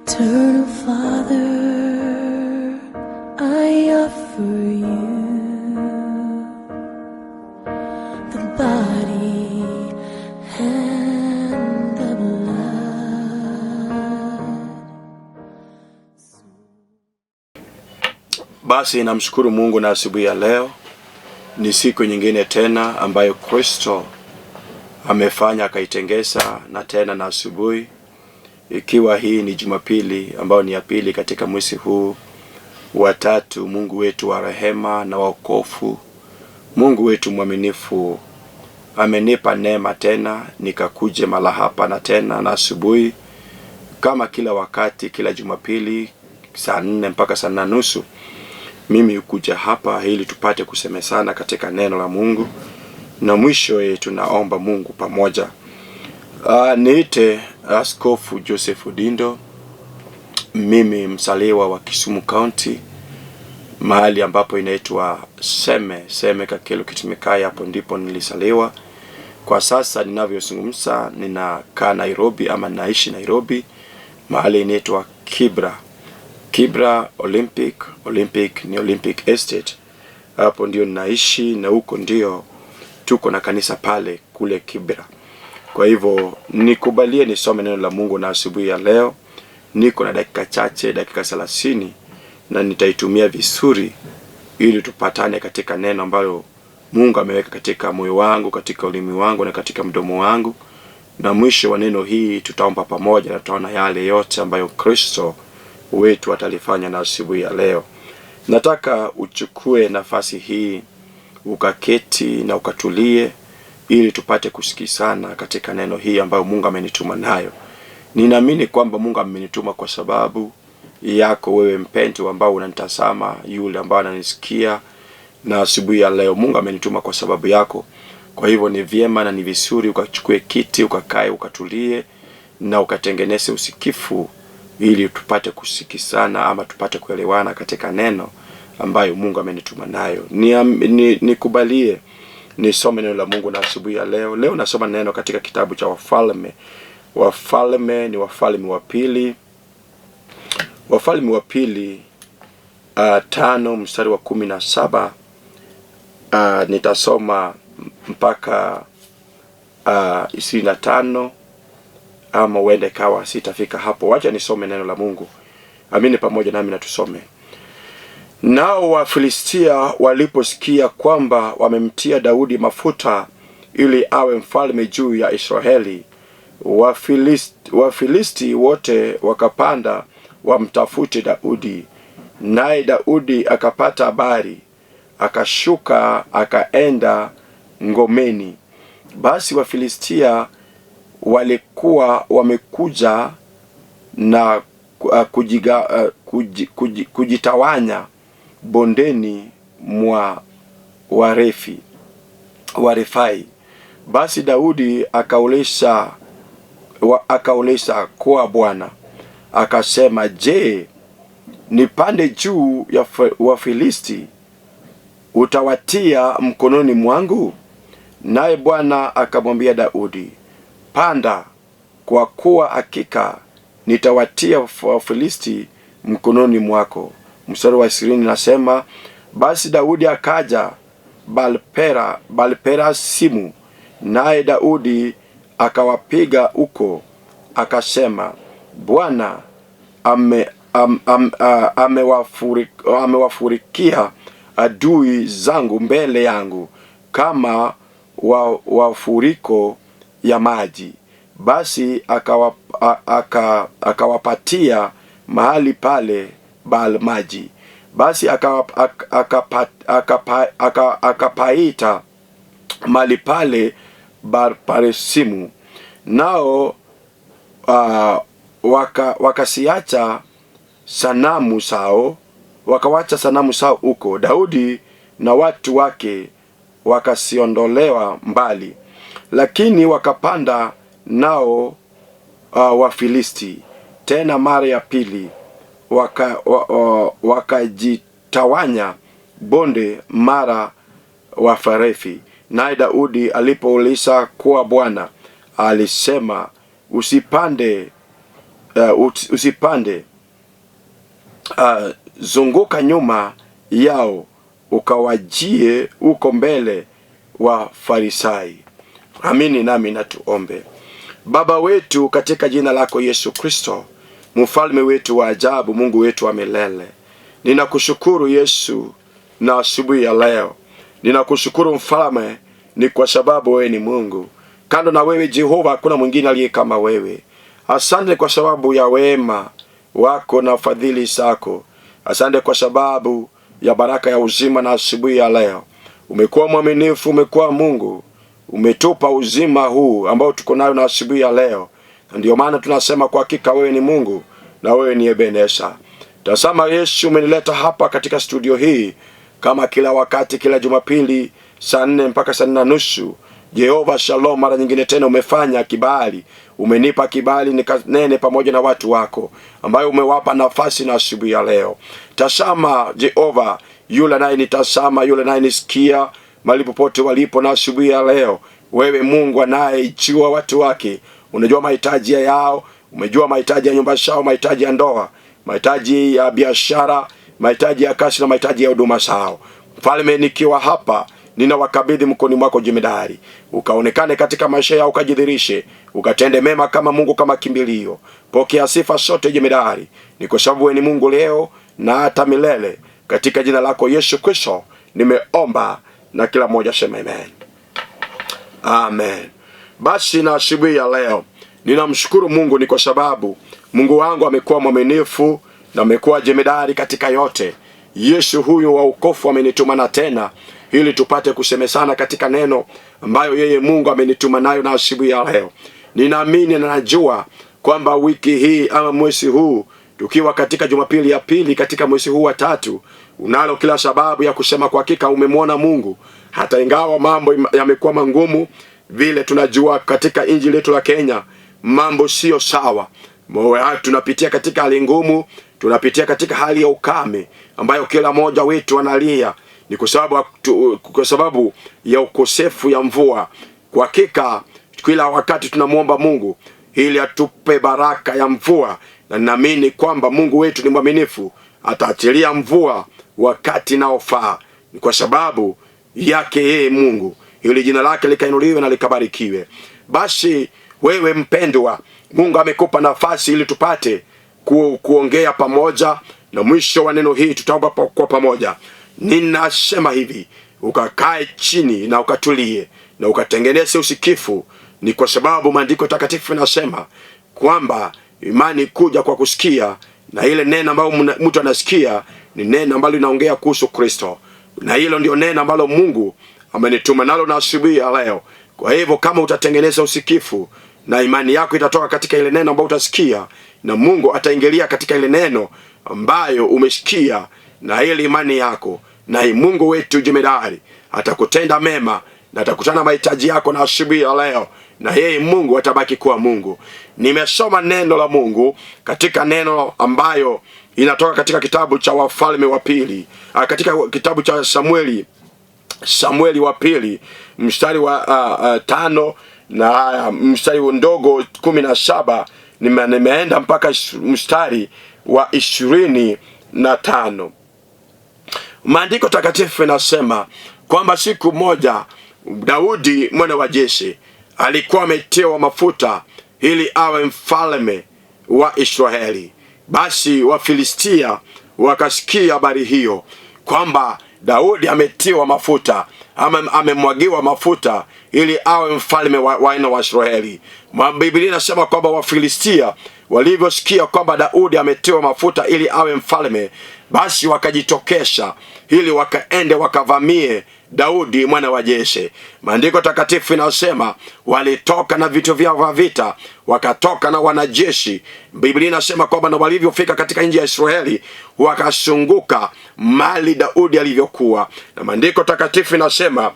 Eternal Father, I offer you the body and the blood. Basi namshukuru Mungu na asubuhi ya leo ni siku nyingine tena ambayo Kristo amefanya akaitengeza, na tena na asubuhi, ikiwa hii ni Jumapili ambayo ni ya pili katika mwezi huu wa tatu. Mungu wetu wa rehema na wokovu, Mungu wetu mwaminifu amenipa neema tena nikakuje mala hapa na tena na asubuhi, kama kila wakati, kila Jumapili saa 4 mpaka saa 4:30 mimi hukuja hapa ili tupate kusemesana katika neno la Mungu, na mwisho tunaomba Mungu pamoja. Niite Askofu Joseph Odindo, mimi msaliwa wa Kisumu County, mahali ambapo inaitwa Seme, Seme Kakelo Kitumikai, hapo ndipo nilisaliwa. Kwa sasa ninavyozungumza ninakaa Nairobi ama naishi Nairobi, mahali inaitwa Kibra. Kibra Olympic, Olympic ni Olympic Estate. Hapo ndio ninaishi na huko ndio tuko na kanisa pale kule Kibra. Kwa hivyo nikubalie nisome neno la Mungu na asubuhi ya leo niko na dakika chache, dakika 30, na nitaitumia vizuri ili tupatane katika neno ambalo Mungu ameweka katika moyo wangu, katika ulimi wangu na katika mdomo wangu. Na mwisho wa neno hii tutaomba pamoja na tutaona yale yote ambayo Kristo wetu atalifanya na asubuhi ya leo. Nataka uchukue nafasi hii ukaketi na ukatulie ili tupate kusikizana katika neno hii ambayo Mungu amenituma nayo. Ninaamini kwamba Mungu amenituma kwa sababu yako wewe mpendwa ambao unanitazama, yule ambao ananisikia na asubuhi ya leo. Mungu amenituma kwa sababu yako. Kwa hivyo ni vyema na ni vizuri ukachukue kiti, ukakae, ukatulie na ukatengeneze usikifu ili tupate kusikizana ama tupate kuelewana katika neno ambayo Mungu amenituma nayo. Nikubalie nisome neno la Mungu na asubuhi ya leo. Leo nasoma neno katika kitabu cha Wafalme. Wafalme ni Wafalme wa Pili. Wafalme wa Pili 5 mstari wa 17. Nitasoma mpaka 25 ama uende kawa sitafika hapo. Wacha nisome neno la Mungu. Amini pamoja nami na tusome. Nao Wafilistia waliposikia kwamba wamemtia Daudi mafuta ili awe mfalme juu ya Israeli, Wafilisti wote wakapanda wamtafute Daudi. Naye Daudi akapata habari, akashuka akaenda ngomeni. Basi Wafilistia walikuwa wamekuja na kujitawanya bondeni mwa Warefai. Basi Daudi akauliza kwa Bwana akasema, je, nipande juu ya Wafilisti? Utawatia mkononi mwangu? Naye Bwana akamwambia Daudi, panda, kwa kuwa hakika nitawatia Wafilisti mkononi mwako. Mstari wa 20 nasema, basi Daudi akaja Balperasimu, naye Daudi akawapiga huko, akasema, Bwana amewafurikia adui zangu mbele yangu kama wafuriko ya maji. Basi akawapatia mahali pale Baal maji. Basi akapaita mahali pale Barparesimu. Nao wakasiacha sanamu sao, wakawacha sanamu sao huko. Daudi na watu wake wakasiondolewa mbali, lakini wakapanda nao Wafilisti tena mara ya pili wakajitawanya bonde mara Wafarefi. Naye Daudi alipouliza kwa Bwana alisema, usipande usipande zunguka nyuma yao ukawajie huko mbele wa Farisai. Amini nami natuombe. Baba wetu, katika jina lako Yesu Kristo, mfalme wetu wa ajabu, Mungu wetu wa milele, ninakushukuru Yesu na asubuhi ya leo. Ninakushukuru mfalme, ni kwa sababu wewe ni Mungu. Kando na wewe Jehova, hakuna mwingine aliye kama wewe. Asante kwa sababu ya wema wako na fadhili zako. Asante kwa sababu ya baraka ya uzima na asubuhi ya leo. Umekuwa mwaminifu, umekuwa Mungu, umetupa uzima huu ambao tuko nayo na asubuhi ya leo, na ndiyo maana tunasema kwa hakika wewe ni Mungu na wewe ni Ebeneza. Tazama Yesu, umenileta hapa katika studio hii kama kila wakati, kila Jumapili saa 4 mpaka saa 4:30. Jehova Shalom, mara nyingine tena umefanya kibali, umenipa kibali nikanene pamoja na watu wako ambayo umewapa nafasi na asubuhi ya leo. Tazama Jehova, yule naye nitazama, yule naye nisikia mahali popote walipo na asubuhi ya leo. Wewe Mungu anayejua watu wake, unajua mahitaji yao, umejua mahitaji ya nyumba zao, mahitaji ya ndoa, mahitaji ya biashara, mahitaji ya kazi na mahitaji ya huduma zao. Mfalme, nikiwa hapa ninawakabidhi mkononi mwako jemedari, ukaonekane katika maisha yao, ukajidhirishe, ukatende mema kama Mungu, kama kimbilio. Pokea sifa sote jemedari, ni kwa sababu wewe ni Mungu leo na hata milele. Katika jina lako Yesu Kristo nimeomba, na kila mmoja sema amen. Amen. Basi na asubuhi ya leo ninamshukuru Mungu ni kwa sababu Mungu wangu amekuwa mwaminifu na amekuwa jemedari katika yote. Yesu huyu wa wokovu amenituma na tena ili tupate kusemesana katika neno ambayo yeye Mungu amenituma nayo na asubuhi ya leo. Ninaamini na najua kwamba wiki hii ama mwezi huu tukiwa katika Jumapili ya pili katika mwezi huu wa tatu, unalo kila sababu ya kusema kwa hakika umemwona Mungu, hata ingawa mambo yamekuwa mangumu vile tunajua katika nchi letu la Kenya mambo sio sawa. Tunapitia katika hali ngumu, tunapitia katika hali ya ukame ambayo kila mmoja wetu analia, ni kwa sababu ya ukosefu ya mvua. Kwa hakika kila wakati tunamwomba Mungu ili atupe baraka ya mvua, na ninaamini kwamba Mungu wetu ni mwaminifu, ataachilia mvua wakati naofaa, ni kwa sababu yake yeye Mungu, ili jina lake likainuliwe na likabarikiwe. Basi wewe mpendwa, Mungu amekupa nafasi ili tupate kuongea pamoja, na mwisho wa neno hii tutaomba kwa pamoja. Ninasema hivi, ukakae chini na ukatulie na ukatengeneze usikifu, ni kwa sababu maandiko takatifu yanasema kwamba imani kuja kwa kusikia, na ile neno ambalo mtu anasikia ni neno ambalo linaongea kuhusu Kristo, na hilo ndio neno ambalo Mungu amenituma nalo na asubuhi ya leo. Kwa hivyo kama utatengeneza usikifu na imani yako itatoka katika ile neno ambayo utasikia, na Mungu ataingilia katika ile neno ambayo umesikia na ile imani yako, na Mungu wetu jemedari atakutenda mema na atakutana mahitaji yako na asubuhi ya leo, na yeye Mungu atabaki kuwa Mungu. Nimesoma neno la Mungu katika neno ambayo inatoka katika kitabu cha Wafalme wa Pili, katika kitabu cha Samueli, Samueli wa pili mstari wa 5 na mstari ndogo 17, nimeenda mpaka mstari wa 25. Maandiko takatifu inasema kwamba siku moja Daudi mwana wa Jese alikuwa ametiwa mafuta ili awe mfalme wa Israeli. Basi Wafilistia wakasikia habari hiyo kwamba Daudi ametiwa mafuta ama amemwagiwa mafuta ili awe mfalme wa wana wa Israeli. Biblia inasema kwamba Wafilistia walivyosikia kwamba Daudi ametiwa mafuta ili awe mfalme, basi wakajitokesha ili wakaende wakavamie Daudi mwana wa Jese. Maandiko takatifu inasema walitoka na vitu vyao vya vita, wakatoka na wanajeshi. Biblia inasema kwamba na walivyofika katika nchi ya Israeli wakasunguka mali Daudi alivyokuwa. Na maandiko takatifu inasema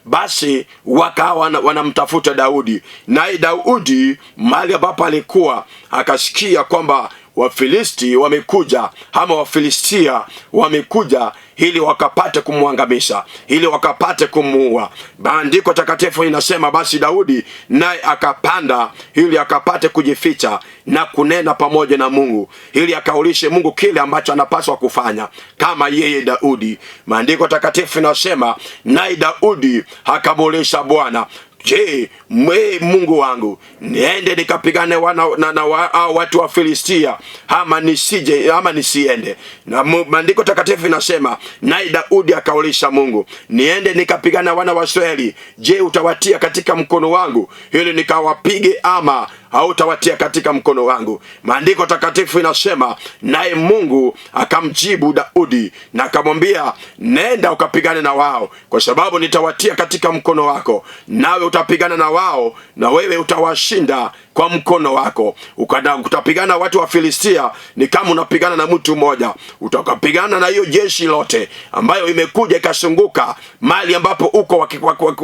basi wakawa wanamtafuta Daudi, naye Daudi mahali ambapo alikuwa akasikia kwamba Wafilisti wamekuja ama Wafilistia wamekuja ili wakapate kumwangamisha, ili wakapate kumuua. Maandiko takatifu inasema basi Daudi naye akapanda ili akapate kujificha na kunena pamoja na Mungu, ili akaulishe Mungu kile ambacho anapaswa kufanya kama yeye Daudi. Maandiko takatifu inasema naye Daudi akamuuliza Bwana, je, mwe Mungu wangu, niende nikapigane na watu wa Filistia ama nisije ama nisiende? Na maandiko takatifu inasema naye Daudi akaulisha Mungu, niende nikapigana wana wa Israeli, je, utawatia katika mkono wangu ili nikawapige ama hautawatia katika mkono wangu? Maandiko takatifu inasema naye Mungu akamjibu Daudi na akamwambia, nenda ukapigane na wao, kwa sababu nitawatia katika mkono wako, nawe utapigana na wao, na wewe utawashinda kwa mkono wako. Utapigana watu wa Filistia ni kama unapigana na mtu mmoja, utakapigana na hiyo jeshi lote ambayo imekuja ikasunguka mali ambapo uko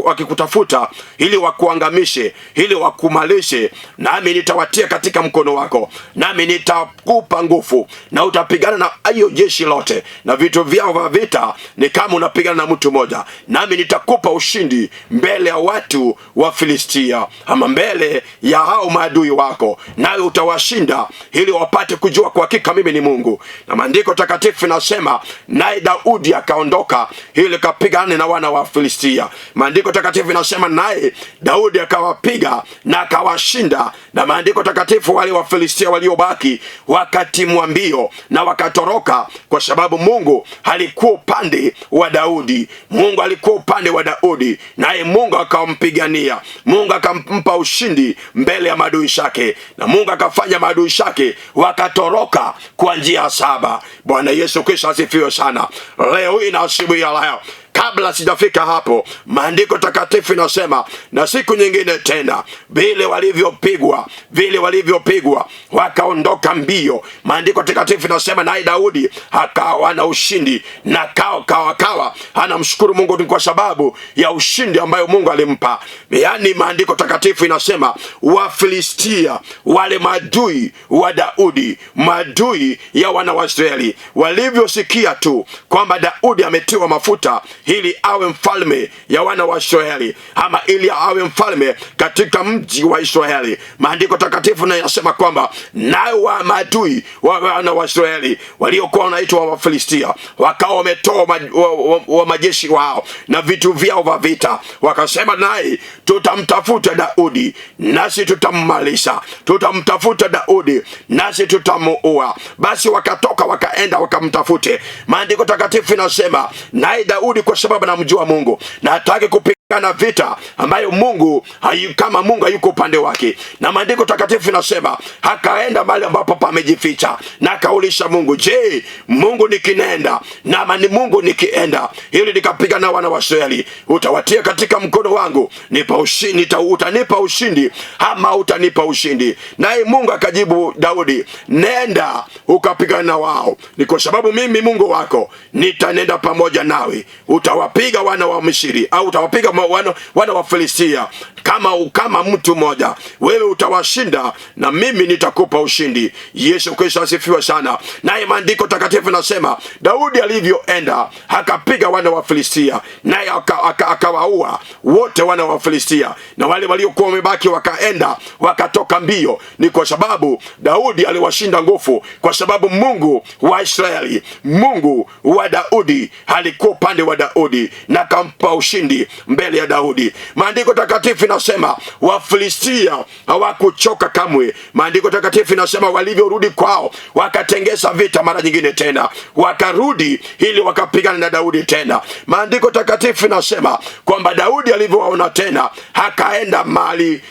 wakikutafuta ili wakuangamishe, ili wakumalishe, nami nitawatia katika mkono wako, nami nitakupa nguvu, na utapigana na hiyo jeshi lote na vitu vyao vya vita ni kama unapigana na mtu mmoja, nami nitakupa ushindi mbele ya watu wa Filistia, ama mbele ya hao maadui wako, nawe utawashinda, ili wapate kujua kwa hakika mimi ni Mungu. Na maandiko takatifu nasema naye Daudi akaondoka ili kapigane na wana wa Filistia. Maandiko takatifu inasema naye Daudi akawapiga na akawashinda, na maandiko takatifu wale wa Filistia waliobaki wakatimwa mbio na wakatoroka, kwa sababu Mungu alikuwa upande wa Daudi. Mungu alikuwa upande wa Daudi, naye Mungu akampigania. Mungu akampa ushindi mbele ya maadui zake, na Mungu akafanya maadui zake wakatoroka kwa njia saba. Bwana Yesu Kristo asifiwe sana. Leo hii na asubuhi ya leo, kabla sijafika hapo, maandiko takatifu inasema na siku nyingine tena, vile walivyopigwa, vile walivyopigwa wakaondoka mbio. Maandiko takatifu inasema naye Daudi akawa na ushindi na kawa anamshukuru Mungu kwa sababu ya ushindi ambayo Mungu alimpa. Yaani maandiko takatifu inasema Wafilistia, wale maadui wa Daudi, maadui ya wana wa Israeli, walivyosikia tu kwamba Daudi ametiwa mafuta ili awe mfalme ya wana wa Israeli, ama ili awe mfalme katika mji wa Israeli, maandiko takatifu na yasema kwamba nayo wa maadui wa wana wa Israeli waliokuwa wanaitwa Wafilistia wakawa wametoa wa majeshi wao na vitu vyao vya vita, wakasema naye, tutamtafuta Daudi nasi tutammaliza, tutamtafuta Daudi nasi tutamuua. Basi wakatoka wakaenda wakamtafute. Maandiko takatifu inasema naye Daudi, kwa sababu anamjua Mungu na hataki kupigana vita ambayo Mungu kama Mungu hayuko upande wake, na maandiko takatifu inasema akaenda mahali ambapo pamejificha na akaulisha Mungu, je, Mungu nikinenda nama ni Mungu nikienda ili nikapigana wana wa Israeli, utawatia katika mkono wangu, nipa ushindi, utanipa ushindi ama utanipa ushindi? Naye Mungu akajibu Daudi, nenda ukapigana wao, ni kwa sababu mimi Mungu wako nitanenda pamoja nawe, utawapiga wana wa Misri au utawapiga wana wa Filistia kama mtu mmoja, wewe utawashinda na mimi nitakupa ushindi. Yesu Kristo asifiwe sana. Naye maandiko takatifu nasema Daudi alivyoenda akapiga wana wa Filistia, naye akawaua wote wana wa Filistia, na wale waliokuwa wamebaki wakaenda wakatoka mbio. Ni kwa sababu Daudi aliwashinda nguvu, kwa sababu Mungu wa Israeli, Mungu wa Daudi alikuwa upande wa Daudi na akampa ushindi mbele ya Daudi. Maandiko takatifu inasema Wafilistia hawakuchoka kamwe. Maandiko takatifu inasema walivyorudi kwao wakatengeza vita mara nyingine tena, wakarudi ili wakapigana na Daudi tena. Maandiko takatifu inasema kwamba Daudi alivyowaona tena akaenda mahali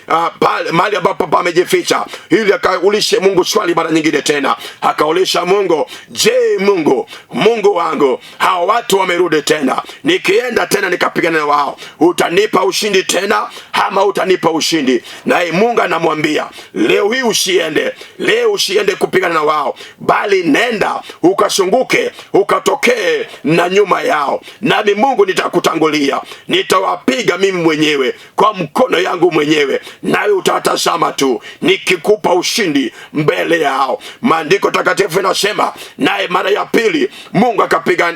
mahali ambapo pamejificha ili akaulishe Mungu swali mara nyingine tena. Akaulisha Mungu, je, Mungu, Mungu wangu, hawa watu wamerudi tena, nikienda tena nikapigana na wao, utanipa ushindi tena ama ama utanipa ushindi? Naye Mungu anamwambia leo hii usiende, leo usiende kupigana na wao, bali nenda ukasunguke ukatokee na nyuma yao, nami Mungu nitakutangulia, nitawapiga mimi mwenyewe kwa mkono yangu mwenyewe, nawe utatazama tu nikikupa ushindi mbele yao. Maandiko takatifu inasema, naye mara ya pili Mungu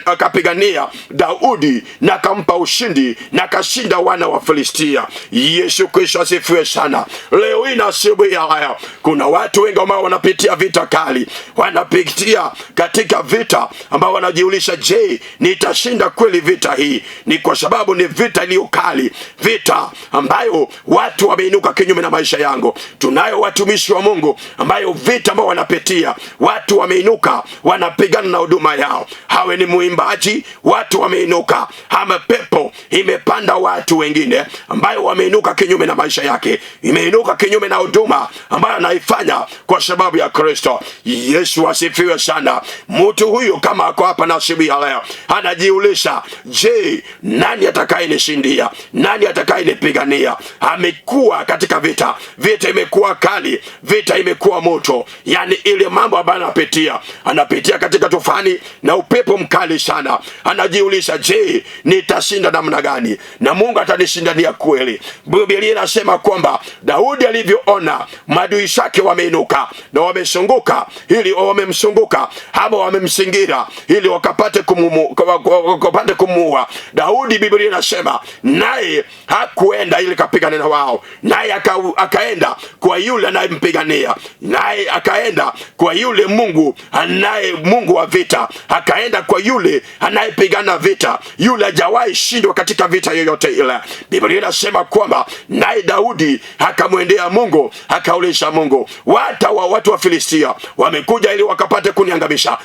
akapigania Daudi na akampa ushindi na akashinda wana wa Filistia. Yesu Kristo asifiwe sana. Leo hii na asubuhi ya leo, kuna watu wengi ambao wanapitia vita kali, wanapitia katika vita ambao wanajiuliza, je, nitashinda kweli vita hii? Ni kwa sababu ni vita iliyo kali, vita ambayo watu wameinuka kinyume na maisha yangu. Tunayo watumishi wa Mungu ambayo vita ambao wanapitia, watu wameinuka, wanapigana na huduma yao. Hawe ni muimbaji, watu wameinuka, ama pepo imepanda watu wengine ambayo wameinuka kinyume na maisha yake, imeinuka kinyume na huduma ambayo anaifanya kwa sababu ya Kristo. Yesu asifiwe sana. Mtu huyu kama ako hapa na asubuhi ya leo anajiuliza, je, nani atakayenishindia? Nani atakayenipigania? Amekuwa katika vita, vita imekuwa kali, vita imekuwa moto, yani ile mambo ambayo anapitia katika tufani na upepo mkali sana. Anajiuliza, je, nitashinda namna gani? Na Mungu atanishindania kweli? Biblia inasema kwamba Daudi alivyoona maadui zake wameinuka na wamezunguka, ili wamemzunguka ama wamemzingira ili wakapate kumuua Daudi, Biblia inasema naye hakuenda ili kapigane na wao, naye akaenda kwa yule anayempigania, naye akaenda kwa yule Mungu anaye Mungu wa vita, akaenda kwa yule anayepigana vita, yule hajawahi shindwa katika vita yoyote ile. Biblia inasema kwamba naye Daudi akamwendea Mungu, akauliza Mungu, watu wa Filistia wamekuja ili wakapate kuniangamisha.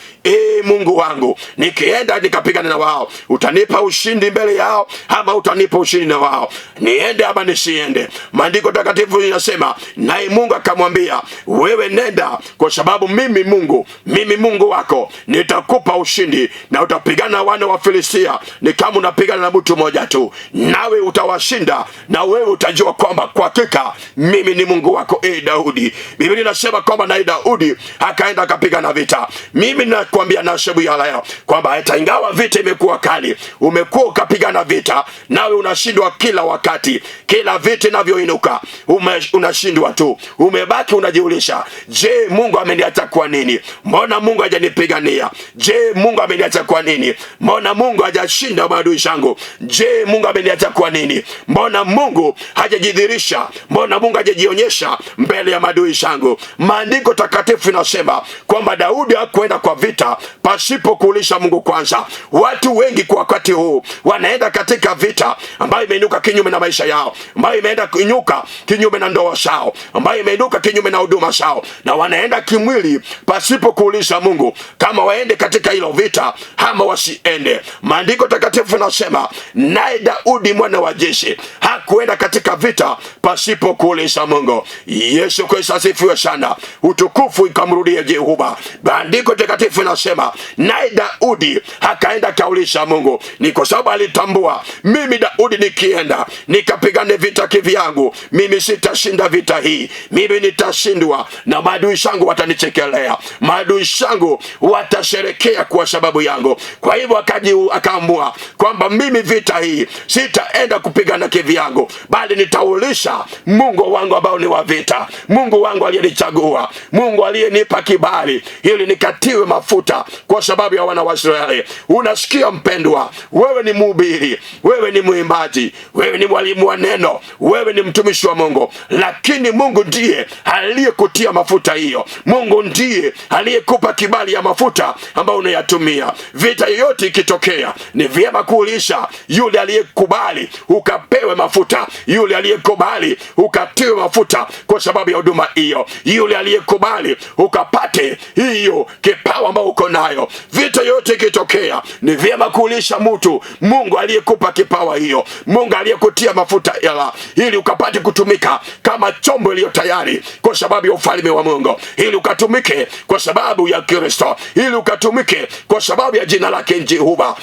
Mungu wangu, nikienda nikapigana na wao, utanipa ushindi mbele yao ama utanipa ushindi na wao? Niende ama nisiende? Maandiko takatifu inasema, naye Mungu akamwambia, wewe nenda, kwa sababu mimi Mungu, mimi Mungu wako nitakupa ushindi na utapigana wana wa Filistia ni kama unapigana na mtu mmoja tu, nawe utawashinda, na wewe utajua kwamba kwa hakika mimi ni Mungu wako, Daudi. Biblia inasema kwamba naye Daudi akaenda akapigana vita. Mimi nakwambia na asubuhi ya leo kwamba hata ingawa vita imekuwa kali, umekuwa ukapigana vita nawe unashindwa kila wakati, kila vita inavyoinuka unashindwa tu, umebaki unajiuliza, je, Mungu ameniacha kwa nini? Mbona Mungu hajanipigania? Je, Mungu ameniacha kwa nini? Mbona Mungu hajashinda maadui zangu? Je, Mungu ameniacha kwa nini? Mbona Mungu hajajidhihirisha? Mbona Mungu hajajionyesha mbele ya maadui zangu? Maandiko takatifu inasema kwamba Daudi hakwenda kwa vita pasipo kuuliza Mungu kwanza. Watu wengi kwa wakati huu wanaenda katika vita ambayo imeinuka kinyume na maisha yao, ambayo imeenda kuinuka kinyume na ndoa zao, ambayo imeinuka kinyume na huduma zao, na wanaenda kimwili pasipo kuuliza Mungu kama waende katika hilo vita ama wasiende. Maandiko takatifu nasema naye Daudi mwana wa Jese hakuenda katika vita pasipo kuuliza Mungu. Yesu Kristo asifiwe sana, utukufu ikamrudie Jehova. Maandiko takatifu nasema naye Daudi akaenda kauliza Mungu, ni kwa sababu alitambua, mimi Daudi nikienda nikapigane vita kivyangu, mimi sitashinda vita hii, mimi nitashindwa na maadui zangu watanichekelea, maadui zangu watasherekea kwa sababu yangu. Kwa hivyo akaamua kwamba mimi vita hii sitaenda kupigana kivyangu, bali nitaulisha Mungu wangu ambao ni wa vita, Mungu wangu aliyenichagua, Mungu aliyenipa kibali ili nikatiwe mafuta kwa sababu ya wana wa Israeli. Unasikia mpendwa, wewe ni mhubiri, wewe ni mwimbaji, wewe ni mwalimu wa neno, wewe ni mtumishi wa Mungu, lakini Mungu ndiye aliyekutia mafuta hiyo. Mungu ndiye aliyekupa kibali ya mafuta ambayo unayatumia. Vita yoyote ikitokea, ni vyema kuulisha yule aliyekubali ukapewe mafuta, yule aliyekubali ukatiwe mafuta kwa sababu ya huduma hiyo, yule aliyekubali ukapate hiyo kipawa ambayo uko nayo. Vita yoyote ikitokea, ni vyema kuulisha mtu Mungu aliyekupa kipawa hiyo, Mungu aliyekutia mafuta yala, ili ukapate kutumika kama chombo iliyo tayari kwa sababu ya ufalme wa Mungu, ili ukatumike kwa sababu ya Kristo, ili ukatumike kwa sababu ya jina lake Jehova.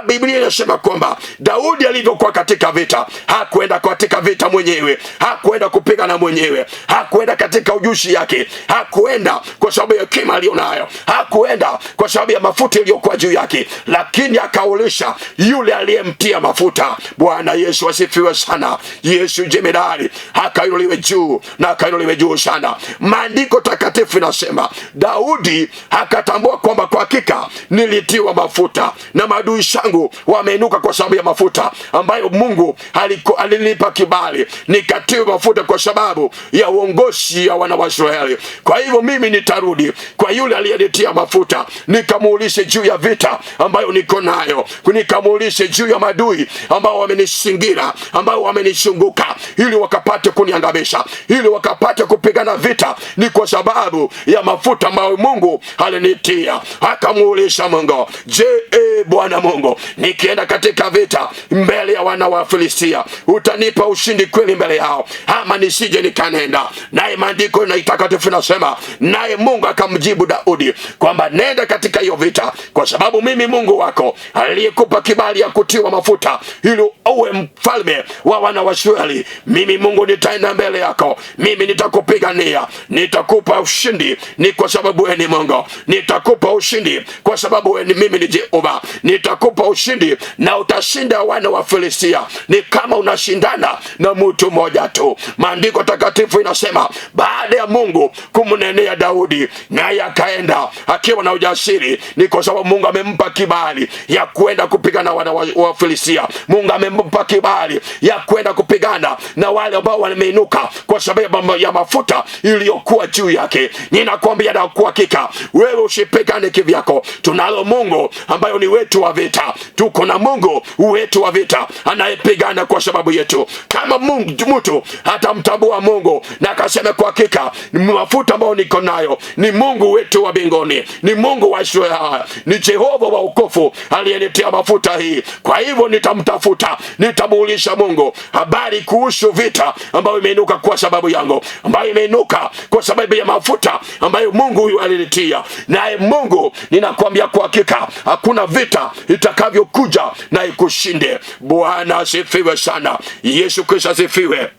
Biblia inasema kwamba Daudi alivyokuwa katika vita, hakuenda katika vita mwenyewe, hakuenda kupigana mwenyewe, hakuenda katika ujuzi yake, hakuenda kwa sababu ya hekima aliyonayo, hakuenda kwa sababu ya mafuta iliyokuwa juu yake, lakini akaulisha yule aliyemtia mafuta. Bwana Yesu asifiwe sana. Yesu jemedari akainuliwe juu na akainuliwe juu sana. Maandiko takatifu inasema Daudi akatambua kwamba kwa hakika nilitiwa mafuta na maadui zangu wameinuka kwa sababu ya mafuta ambayo Mungu alinipa kibali, nikatiwa mafuta kwa sababu ya uongozi ya wana wa Israeli. Kwa hivyo mimi nitarudi kwa yule aliyenitia mafuta, nikamuulize juu ya vita ambayo niko nayo, nikamuulize juu ya maadui ambao wamenisingira, ambao wamenizunguka, ili wakapate kuniangamisha, ili wakapate kupigana vita. Ni kwa sababu ya mafuta ambayo Mungu alinitia. Akamuuliza Mungu, je, Bwana Mungu, nikienda katika vita mbele ya wana wa Filistia, utanipa ushindi kweli mbele yao, ama nisije nikanenda? Naye maandiko na itakatifu nasema, naye Mungu akamjibu Daudi kwamba nenda katika hiyo vita, kwa sababu mimi Mungu wako aliyekupa kibali ya kutiwa mafuta ili uwe mfalme wa wana wa Israeli, mimi Mungu nitaenda mbele yako, mimi nitakupigania, nitakupa ushindi, ni kwa sababu wewe ni Mungu. Nitakupa ushindi kwa sababu wewe ni mimi ni Jehova, nitakupa ushindi na utashinda wana wa Filistia. Ni kama unashindana na mtu mmoja tu. Maandiko takatifu inasema baada ya Mungu kumnenea Daudi, naye akaenda akiwa na ujasiri, ni kwa sababu Mungu amempa kibali ya kwenda kupigana wana wa Filistia. Mungu amempa kibali ya kwenda kupigana na wale ambao wameinuka kwa sababu ya mafuta iliyokuwa juu yake. Ninakwambia na kwa hakika, wewe usipigane kivyako. Tunalo Mungu ambayo ni wetu wa vita, tuko na Mungu wetu wa vita anayepigana kwa sababu yetu. Kama Mungu mtu atamtambua Mungu na akasema kwa hakika mafuta ambayo niko nayo ni Mungu wetu wa mbinguni, ni Mungu wa Israeli, ni Jehova wa wokovu aliyenitia mafuta hii. Kwa hivyo nitamtafuta, nitamuulisha Mungu habari kuhusu vita ambayo imeinuka kwa sababu yangu, ambayo imeinuka kwa sababu ya mafuta ambayo Mungu huyu alinitia. Naye Mungu, ninakwambia kwa hakika, hakuna vita itakavyokuja na ikushinde. Bwana asifiwe sana. Yesu Kristo asifiwe.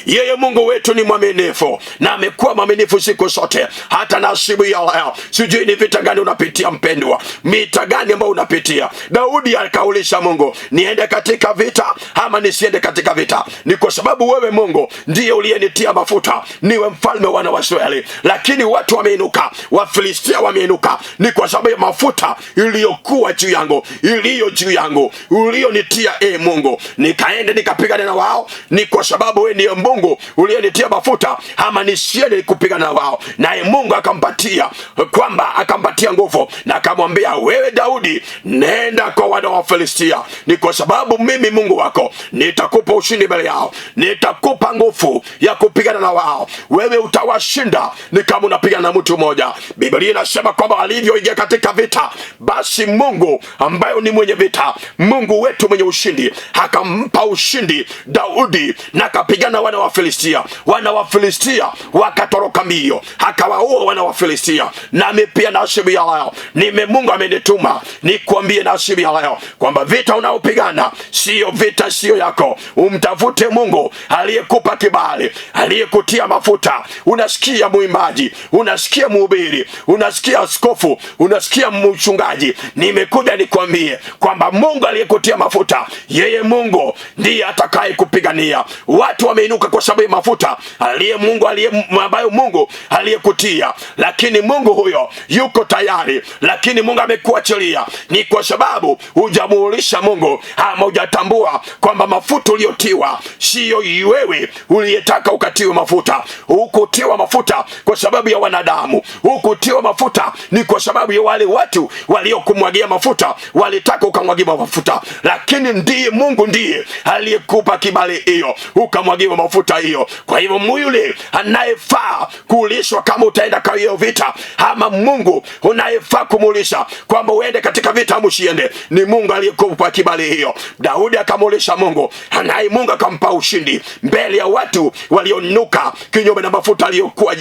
Yeye Mungu wetu ni mwaminifu na amekuwa mwaminifu siku zote, hata na asubuhi ya leo. Sijui ni vita gani unapitia mpendwa, mita gani ambayo unapitia. Daudi akaulisha Mungu, niende katika vita ama nisiende katika vita? Ni kwa sababu wewe Mungu ndiye uliyenitia mafuta niwe mfalme wana wa Israeli, lakini watu wameinuka, Wafilistia wameinuka, ni kwa sababu ya mafuta iliyokuwa juu yangu, iliyo juu yangu, uliyonitia e Mungu, nikaende nikapigane na wao, ni kwa sababu wewe ndiye Mungu uliyenitia mafuta, ama nisiende kupigana na wao. Naye Mungu akampatia kwamba akampatia nguvu na akamwambia, wewe Daudi, nenda kwa wana wa Filistia, ni kwa sababu mimi Mungu wako nitakupa ushindi mbele yao, nitakupa nguvu ya kupigana na wao, wewe utawashinda, ni kama unapigana na mtu mmoja. Biblia inasema kwamba alivyoingia katika vita, basi Mungu ambayo ni mwenye vita, Mungu wetu mwenye ushindi, akampa ushindi Daudi na akapigana wana wa Filistia. Wana wa Filistia wakatoroka mbio, akawaua wana wa Filistia. Nami pia na asubuhi ya leo nime Mungu amenituma nikuambie na asubuhi ya leo kwamba vita unaopigana siyo vita, siyo yako. Umtafute Mungu aliyekupa kibali, aliyekutia mafuta. Unasikia mwimbaji, unasikia mhubiri, unasikia askofu, unasikia mchungaji, nimekuja nikwambie kwamba Mungu aliyekutia mafuta, yeye Mungu ndiye atakaye kupigania. Watu wameinuka kwa sababu ya mafuta aliye Mungu aliye ambayo Mungu aliyekutia, lakini Mungu huyo yuko tayari, lakini Mungu amekuachilia ni kwa sababu hujamuulisha Mungu ama hujatambua kwamba mafuta uliyotiwa siyo wewe uliyetaka ukatiwe mafuta. Hukutiwa mafuta kwa sababu ya wanadamu, hukutiwa mafuta ni kwa sababu ya wale watu waliokumwagia mafuta, walitaka ukamwagiwa mafuta, lakini ndiye Mungu ndiye aliyekupa kibali hiyo ukamwagiwa wa mafuta hiyo. Kwa hivyo yule anayefaa kuulishwa kama utaenda kwa hiyo vita, ama Mungu unayefaa kumuulisha kwamba uende katika vita ama usiende, ni Mungu aliyekupa kibali hiyo. Daudi akamuulisha Mungu, naye Mungu akampa ushindi mbele ya watu walionuka kinyume na mafuta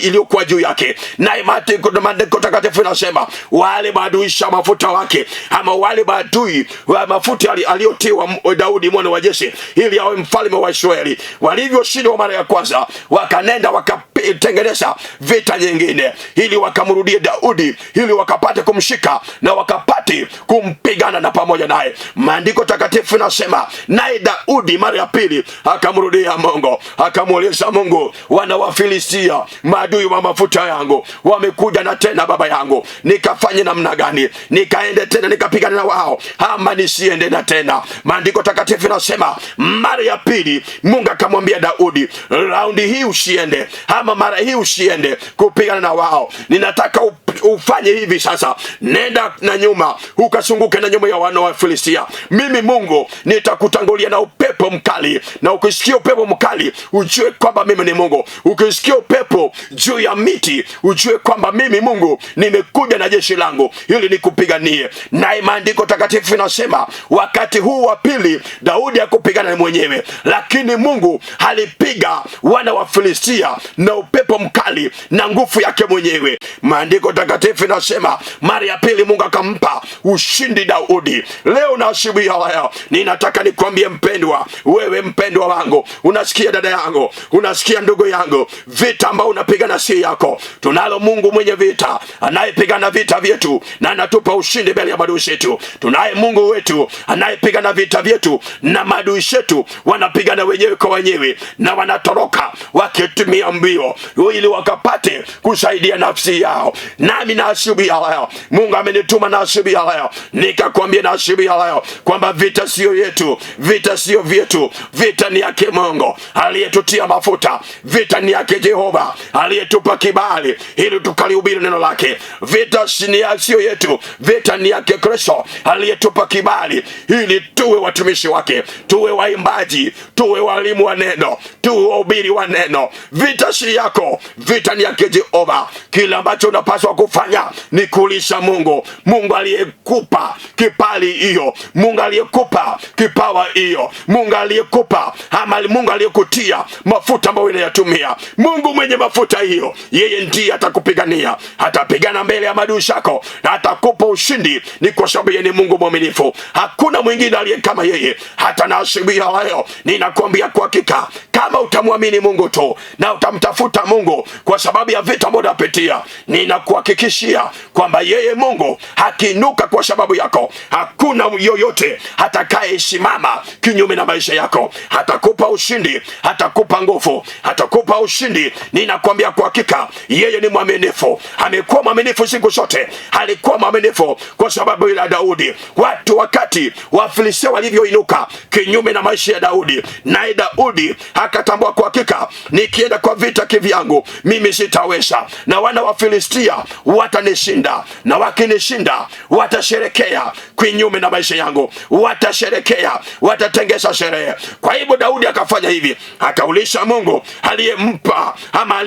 iliyokuwa juu yake. Naye maandiko takatifu inasema wale maadui mafuta wake, ama wale maadui wa mafuta aliyotiwa Daudi mwana wa Jese ili awe mfalme wa Israeli, walivyoshindwa mara ya kwanza, wakanenda wakatengeneza vita nyingine ili wakamrudie Daudi, ili wakapate kumshika na wakapate kumpigana na pamoja naye. Maandiko takatifu nasema naye Daudi mara ya pili akamrudia Mungu, akamuuliza Mungu, wana wa Filistia maadui wa mafuta yangu wamekuja na tena baba yangu, nikafanye namna gani? Nikaende tena nikapigana na wao ama nisiende na tena? Maandiko takatifu nasema mara ya pili Mungu akamwambia Daudi, raundi hii usiende, ama mara hii usiende kupigana na wao, ninataka ufanye hivi sasa, nenda na nyuma ukasunguke na nyuma ya wana wa Filistia. Mimi Mungu nitakutangulia na upepo mkali, na ukisikia upepo mkali ujue kwamba mimi ni Mungu. Ukisikia upepo juu ya miti ujue kwamba mimi Mungu nimekuja na jeshi langu ili nikupiganie. Naye maandiko takatifu inasema wakati huu wa pili Daudi hakupigana mwenyewe, lakini Mungu alipiga wana wa Filistia na upepo mkali na nguvu yake mwenyewe. Maandiko takatifu inasema mara ya pili Mungu akampa ushindi Daudi. Leo na asubuhi ya leo ninataka nikwambie mpendwa, wewe mpendwa wangu, unasikia dada yangu, unasikia ndugu yangu, vita ambayo unapigana si yako. Tunalo Mungu mwenye vita anayepigana vita vyetu na anatupa ushindi mbele ya maadui zetu. Tunaye Mungu wetu anayepigana vita vyetu, na maadui zetu wanapigana wenyewe kwa wenyewe na wanatoroka wakitumia mbio ili wakapate kusaidia nafsi yao. Nami na asubuhi ya leo Mungu amenituma na asubuhi ya leo nikakwambia na asubuhi ya leo kwamba vita siyo yetu, vita siyo vyetu, vita ni yake Mungu aliyetutia mafuta, vita ni yake Jehova aliyetupa kibali ili tukalihubiri neno lake. Vita siyo yetu, vita ni yake Kristo aliyetupa kibali ili tuwe watumishi wake, tuwe waimbaji, tuwe walimu wa neno, tuwe wahubiri wa neno. Vita si yako, vita ni yake Jehova. Kila ambacho unapaswa kufanya ni kulisha Mungu, Mungu aliyekupa kipali hiyo, Mungu aliyekupa kipawa hiyo, Mungu aliyekupa ama Mungu aliyekutia mafuta ambayo unayatumia. Mungu mwenye mafuta hiyo, yeye ndiye atakupigania, atapigana mbele ya maadui zako na atakupa ushindi. Ni kwa sababu yeye ni Mungu mwaminifu, hakuna mwingine aliye kama yeye. Hata na asubuhi ya leo ninakwambia kwa hakika, kama utamwamini Mungu tu na utamtafuta Mungu kwa sababu ya vita ambavyo unapitia, ninakuhakikishia kwamba yeye Mungu hakiinuka kwa sababu yako, hakuna yoyote atakayesimama kinyume na maisha yako. Atakupa ushindi, atakupa nguvu, atakupa ushindi. Ninakwambia kwa hakika, yeye ni mwaminifu, amekuwa mwaminifu siku zote, alikuwa mwaminifu kwa sababu ya Daudi. Watu wakati Wafilistia walivyoinuka kinyume na maisha ya Daudi, naye Daudi akatambua kwa hakika, nikienda kwa vita kivyangu mimi sitaweza, na wana wa Filistia watanishinda, na wakinishinda watasherekea kinyume na maisha yangu, watasherekea, watatengeza sherehe. Kwa hivyo Daudi akafanya hivi, akaulisha Mungu aliyempa ama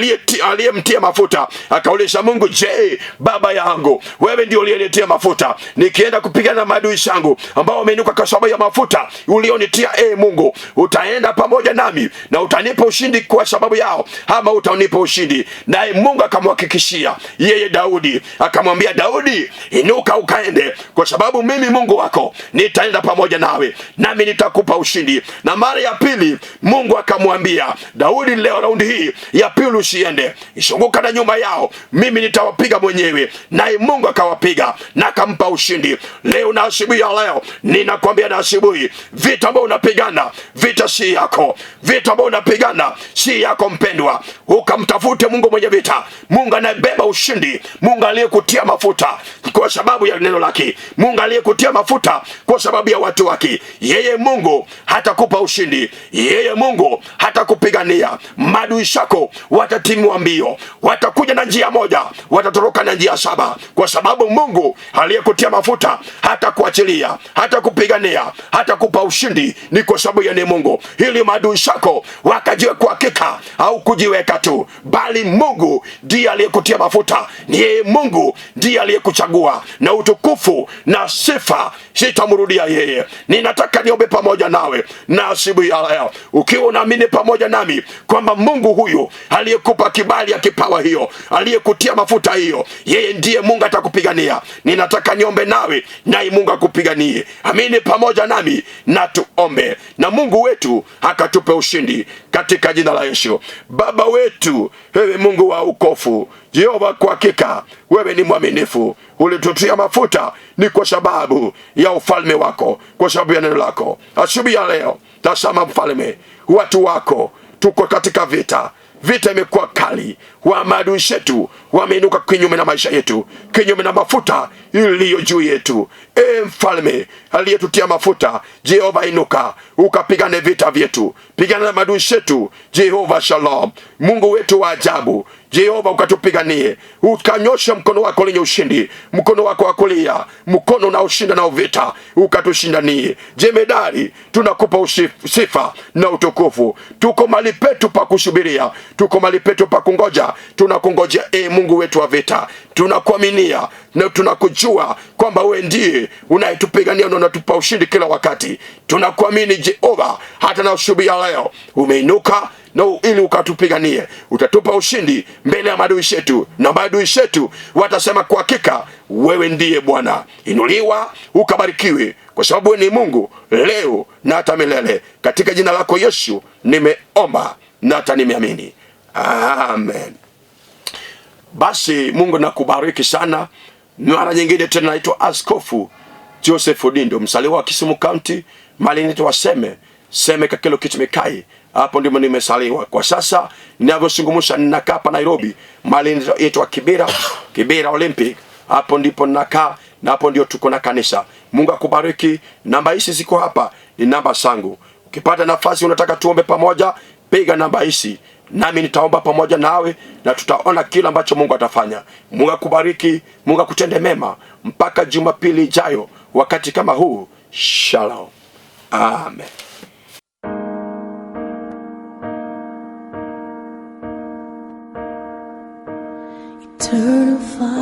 aliyemtia mafuta, akaulisha Mungu, je, baba yangu wewe ndio uliyenitia mafuta, nikienda kupigana na maadui zangu ambao wameinuka kwa sababu ya mafuta ulionitia, Mungu, utaenda pamoja nami na utanipa ushindi kwa sababu yao, ama utanipa ushindi? Naye Mungu akamhakikishia yeye Daudi, akamwambia Daudi, inuka ukaende, kwa sababu mimi Mungu wako nitaenda pamoja nawe, nami nitakupa ushindi. Na mara ya pili Mungu akamwambia Daudi, leo raundi hii ya pili usiende, isunguka na nyuma yao, mimi nitawapiga mwenyewe. Naye Mungu akawapiga na akampa ushindi. Leo na asubuhi ya leo ninakwambia, na asubuhi, vita ambayo unapigana, vita si yako, vita ambayo unapigana si yako mpendwa. Ukamtafute Mungu mwenye vita, Mungu anayebeba ushindi Mungu aliyekutia mafuta kwa sababu ya neno lake, Mungu aliyekutia mafuta kwa sababu ya watu wake, yeye Mungu hatakupa ushindi, yeye Mungu hatakupigania. Maadui zako watatimua mbio, watakuja na njia moja, watatoroka na njia saba, kwa sababu Mungu aliyekutia mafuta hatakuachilia, hatakupigania, hatakupa ushindi. Ni kwa sababu ya ni Mungu, ili maadui zako wakajue kwa hakika au kujiweka tu, bali Mungu ndiye aliyekutia mafuta, ni yeye Mungu ndiye aliyekuchagua, na utukufu na sifa sitamrudia yeye. Ninataka niombe pamoja nawe na asubuhi ya leo, ukiwa unaamini pamoja nami kwamba Mungu huyu aliyekupa kibali ya kipawa hiyo, aliyekutia mafuta hiyo, yeye ndiye Mungu atakupigania. Ninataka niombe nawe, naye Mungu akupiganie. Amini pamoja nami na tuombe, na Mungu wetu akatupe ushindi katika jina la Yesu. Baba wetu, wewe Mungu wa ukofu, Jehova, kwa hakika wewe ni mwaminifu. Ulitutia mafuta ni kwa sababu ya ufalme wako, kwa sababu ya neno lako. Asubuhi ya leo, tazama Mfalme, watu wako tuko katika vita. Vita imekuwa kali, wa maadui zetu wameinuka kinyume na maisha yetu, kinyume na mafuta iliyo juu yetu. E Mfalme aliyetutia mafuta, Jehova, inuka ukapigane vita vyetu, pigana na maadui zetu. Jehova Shalom, Mungu wetu wa ajabu, Jehova ukatupiganie, ukanyosha mkono wako lenye ushindi, mkono wako wa kulia, mkono unaoshinda nao vita, ukatushindanie. Jemedari, tunakupa sifa na utukufu. Tuko mahali petu pa kusubiria, tuko mahali petu pa kungoja, tunakungojea e Mungu wetu wa vita, tunakuaminia na tunakujua kwamba wewe ndiye unayetupigania na unatupa ushindi kila wakati. Tunakuamini Jehova, hata na asubuhi ya leo umeinuka na ili ukatupiganie, utatupa ushindi mbele ya maadui zetu, na maadui zetu watasema kwa hakika wewe ndiye Bwana. Inuliwa ukabarikiwe, kwa sababu wewe ni Mungu leo na hata milele. Katika jina lako Yesu nimeomba na hata nimeamini, amen. Basi Mungu nakubariki sana. Mara nyingine tena, naitwa Askofu Joseph Odindo, msaliwa wa Kisumu County, mali inaitwa Seme Seme Kakelo Kitmikai, hapo ndimo nimesaliwa. Kwa sasa ninavyozungumza, ninakaa hapa Nairobi, mali inaitwa Kibera, Kibera Olympic, hapo ndipo ninakaa na hapo ndio tuko na kanisa. Mungu akubariki. Namba hizi ziko hapa, ni namba zangu. Ukipata nafasi unataka tuombe pamoja, piga namba hizi nami nitaomba pamoja nawe na tutaona kila ambacho Mungu atafanya. Mungu akubariki, Mungu akutende mema mpaka Jumapili ijayo wakati kama huu. Shalom, amen. Eternal Father.